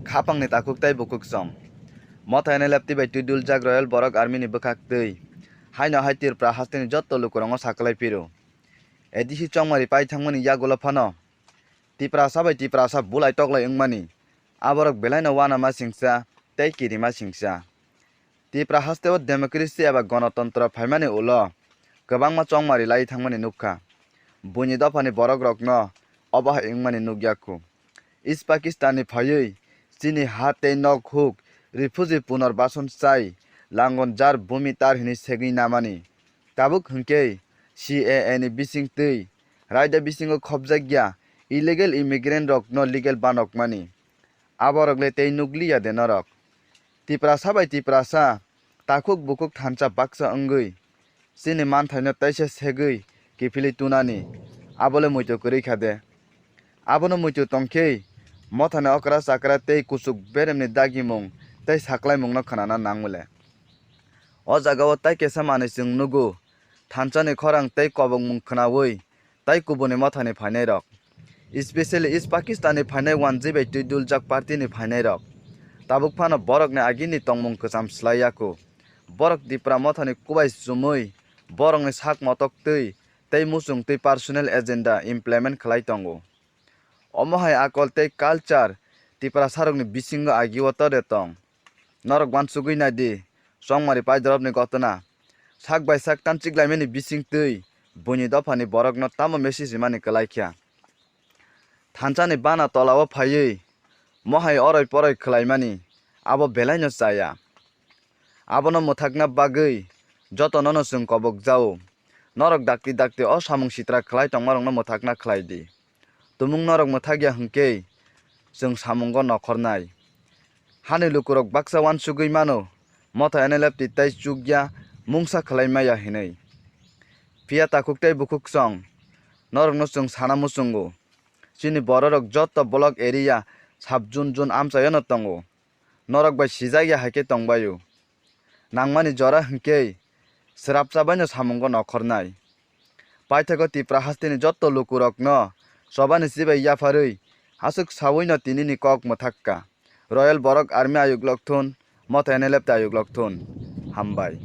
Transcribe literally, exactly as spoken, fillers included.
Khapangni takhuk tei bukhuk song. Motha N L F T bai twi duljak Royal Borok Army ni bwkhak twi. Haino hai Tripura hasteni jotto lukurokno saklai phiro. A D C chongmari pai thangmani yagulo phano Tiprasa bai Tiprasa bulai toklai wngmani. Aborok belaino uanama singsa tei kirima singsa. Tipra hasteo democracy eba gonotontro phaimani ulo kwbangma chongmari lai thangmani nukha. Buini dophani borokrokno obo hai wngmani nukya khu. East Pakistan ni phaiwi chini ha tei nok huk refugee punorbason chai langon jar bumi tar hwnwi segwi namani. Tabuk hwnkhe C A A ni bisingtwi raida bisingo khopjakya illegal immigrant rokno legal banokmani. Aborok le tei nukliya de norok. Tiprasa bai Tiprasa, takhuk bukhuk thansa baksa wngwi, chini manthaino teisa segwi kiphilwi tunani, abo le muitu kwrwi kha de. Abono muitu tongkhe, mothani okra chakra tei kuchuk beremni dagimung tei saklaimungno khnana nangmile. O jagao tai kesa manwi chwng nugo, thansani khorang tei kobokmung khnaui, tai kubuni mothani phainairok, especially East Pakistan ni phainai one G bai twi duljak party ni phainairok, tabuk phano borokni agini tongmung kwcham slai ya kho. Borok Tipra mothani kubai chumui, borokni sak motok twi tei muchung twi personal agenda implement khlai tongo. Omo hai akol tei culture Tiprasarokni bisingo agio tore tong. Norok uansugwi nai di, chongmari paidorobni gotona. Sak bai sak tanchiklaimani bising twi buini dophani borokno tamo message rimani kwlai kha. Thansani bana tolao phaiwi mohai oroi poroi khlaimani abo belaino chaya. Abono mwthakna bagwi jotonono chwng kobok jao. Norok dakti dakti o samung sitra khlai tongmarokno mwthakna khlai di. Tumung norok mwthakya hwnkhe chwng samungo nokhornai. Hani lukurok baksa uansugwi mano, motha N L F T tei chukya mungsa khlai maya hinwi. Phiya takhuk tei bukhuk song, norokno chwng sana muchungo. Chini bororok jotto block area sub zone zone amchaiono tongo. Norok bai sijak ya hai khe tong bai-o. Nangmani jora hwnkhe swrapsa baino samungo nokhornai. Paithago Tipra hasteni jotto lukurokno chobani chibai yapharwi aswk sawino tinini kok mwthak kha. Royal Borok Army ayuk lokthun, motha N L F T ayuk lokthun. Hambai.